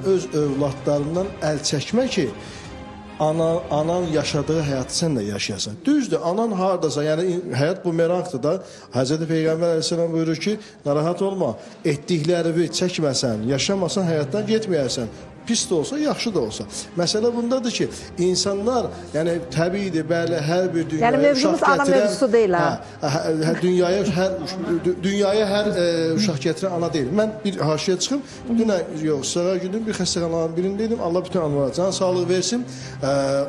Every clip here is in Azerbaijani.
Öz övladlarından əl çəkmə ki, anan yaşadığı həyatı sən də yaşayasan. Düzdür, anan hardasa, yəni həyat bumerangdır da. Həzrəti Peyğəmbər əleyhissalam buyurur ki, narahat olma, etdiklərini çəkməsən, yaşamasan həyatdan getməyərsən. Pis də olsa, yaxşı da olsa. Məsələ bundadır ki, insanlar, yəni təbiidir, bəli, hər bir dünyaya yəni, mövzumuz uşaq ana gətirən, mövzusu deyil, ha. Dünyaya hər uşaq gətirən ana deyil. Mən bir haşiyə çıxım, dünən, yox, sıra günüm bir xəstəxanaların birindəydim. Allah bütün analara can sağlığı versin.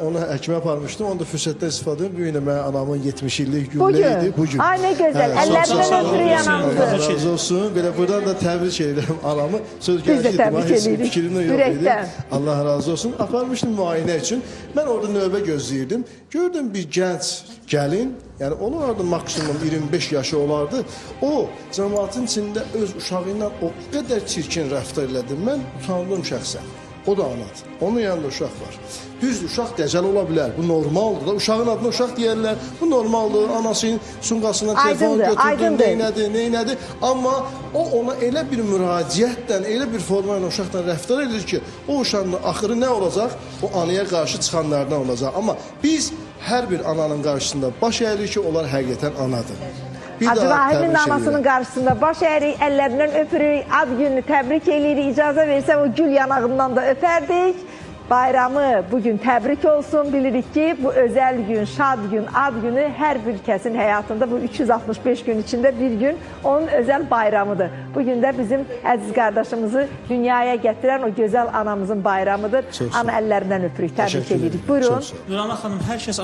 Onu həkimə aparmışdım, onu da fürsətdən istifadə edim. Bugün də mənim anamın 70 illik günü idi. Bugün. Ay nə gözəl, əllərindən öpürük anamızı. Allah razı olsun. Belə buradan da təbrik edirəm anamı. Söz Biz də gəlişi təbrik edirik. Fikrimdə yox idi. Ürəkdən. Allah razı olsun. Aparmışdım müayinə üçün. Mən orada növbə gözləyirdim. Gördüm bir gənc gəlin, yəni olardı maksimum 25 yaşı olardı. O cəmaatın içində öz uşağı ilə o qədər çirkin rəftar elədi. Mən utandım şəxsən. O da anadır. Onun yanında uşaq var. Düzdür, uşaq dəcəl ola bilər. Bu normaldır da. Uşağın adına uşaq deyərlər. Bu normaldır. Anasının sumqasından telefon götürdü, neynədi, neynədi. Amma o ona elə bir müraciətlə, elə bir forma ilə uşaqla rəftar edir ki, o uşağın axırı nə olacaq? O anaya qarşı çıxanlardan olacaq. Amma biz hər bir ananın qarşısında baş əyirik ki, onlar həqiqətən anadır. Hacı Vahimin anasının qarşısında baş əyirik, əllərindən öpürük, ad gününü təbrik eləyirik. İcazə versəm o gül yanağından da öpərdik. Bayramı bugün təbrik olsun. Bilirik ki, bu özəl gün, şad gün, ad günü hər bir kəsin həyatında bu 365 gün içində bir gün onun özəl bayramıdır. Bugün də bizim əziz qardaşımızı dünyaya gətirən o gözəl anamızın bayramıdır. Ana əllərindən öpürük, təbrik edirik. Buyurun. Nurana xanım, hər kəs ana